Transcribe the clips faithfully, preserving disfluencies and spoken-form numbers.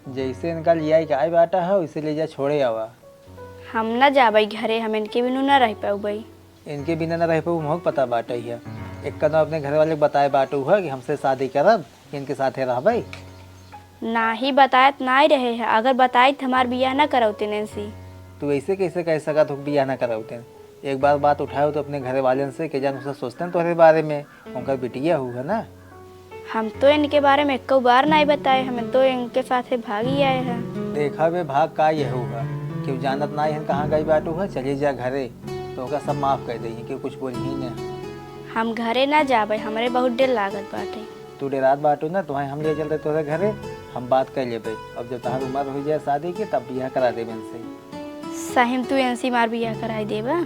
जैसे इनका लियाई के आए बाटा है, वैसे ले जा छोड़े आवा। हम ना जाबई घरे, हम इनके बिनु ना रह पाउबई। इनके बिना ना रह पाऊ, हमहू के पता बाटे है। एक कदम अपने घर वाले के बताए बाटू है कि हमसे शादी करब, इनके साथे रहबई। नाही बताए त नाही रहे है, अगर बताई त हमार बियाह ना करौते नैन्सी। तू ऐसे कैसे कह सकत हो कि बियाह ना करौते? एक बार बात उठाओ तो अपने घर वालन से, के जान उसे सोचते हैं तोहरे बारे में, उनका बिटिया हू है ना। हम तो इनके बारे में एको बार नाही बताए, हमें तो इनके साथे भागी आए हैं। देखा बे भाग का ये होगा, केहू जानत नाही है कहाँ गई बाटू है, चली जा घरे, तो ओका सब माफ कर दे, केहू कुछ बोली ही ना। हम घरे ना जाबे, हमरे बहुत डर लागत बाटे। तू डेरात बाटू ना, तुहे हम ले चलते तोहरे घरे, हम बात कर लेबे। अब जब तहार उम्र हो जाए शादी के, तब बियाह करा देबे इनसे। सही में तू इनसे मार बियाह कराई देबा?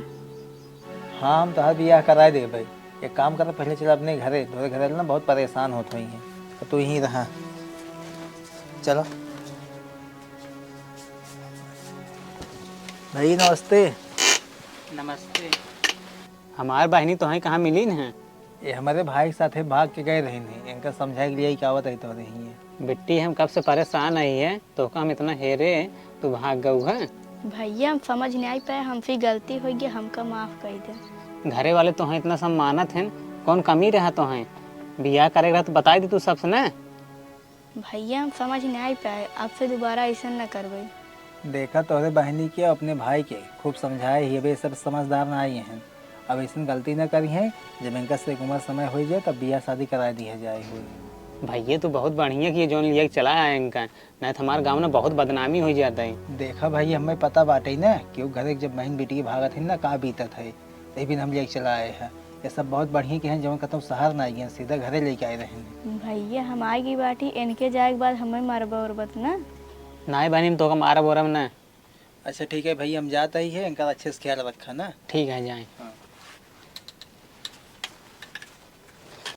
हाँ, हम तोहार बियाह कराए देबे। एक काम कर, पहले चल अपने घरे, तोहरे घरे ना बहुत परेशान होत होई हैं, तो तू यहीं रहा। चलो भाई, नमस्ते। नमस्ते। हमार बहिनी तोहई कहाँ मिली न है? ये हमारे भाई के साथे भाग के गए रही नहीं, इनका समझाए के लिए का आवत है तो रही है। बिट्टी, हम कब से परेशान आई है, तोहका हम इतना हेरे, तू भाग गऊ है। भैया, हम समझ नहीं आई पाए, हमसे गलती हो गई, हमका माफ कर दे। घरे वाले तोहें इतना सम्मानत हैं, कौन कमी रहा तोहें? बियाह करे के रहा तो बताई दी तू सबसे ना। भैया, हम समझ नहीं आई पाए, अब से दोबारा ऐसा न करबे। देखा, तोहरे बहिनी के अपने भाई के खूब समझाए ही, अब ये सब समझदार ना आई हैं। अब ऐसन गलती ना करी हैं, जब इनका से एक उम्र समय हो जाए, तब बियाह शादी करा दिया जाए हो। भैया, तू बहुत बढ़िया किए, जौन लिए चला आए इनका, नहीं तो हमारे गाँव में बहुत बदनामी हो जाता है। देखा भाई, हमें पता बाटे ना कि वो घरे जब बहन बेटी के भागत है ना, का बीतत है, तही बिन हम लेके चला आए हैं। ये सब बहुत बढ़िया के हैं, जौन कतौ शहर ना आई हैं, सीधा घरे लेके आए रहे हैं। भैया, हम आए की बाटी, इनके जाए के बाद हमें मरबा उरबत ना। नाई बहनी, हम तोहका मारब उरब ना। अच्छा ठीक है भैया, हम जात ही है, इनका अच्छे से ख्याल रखा ना। ठीक है, जाए।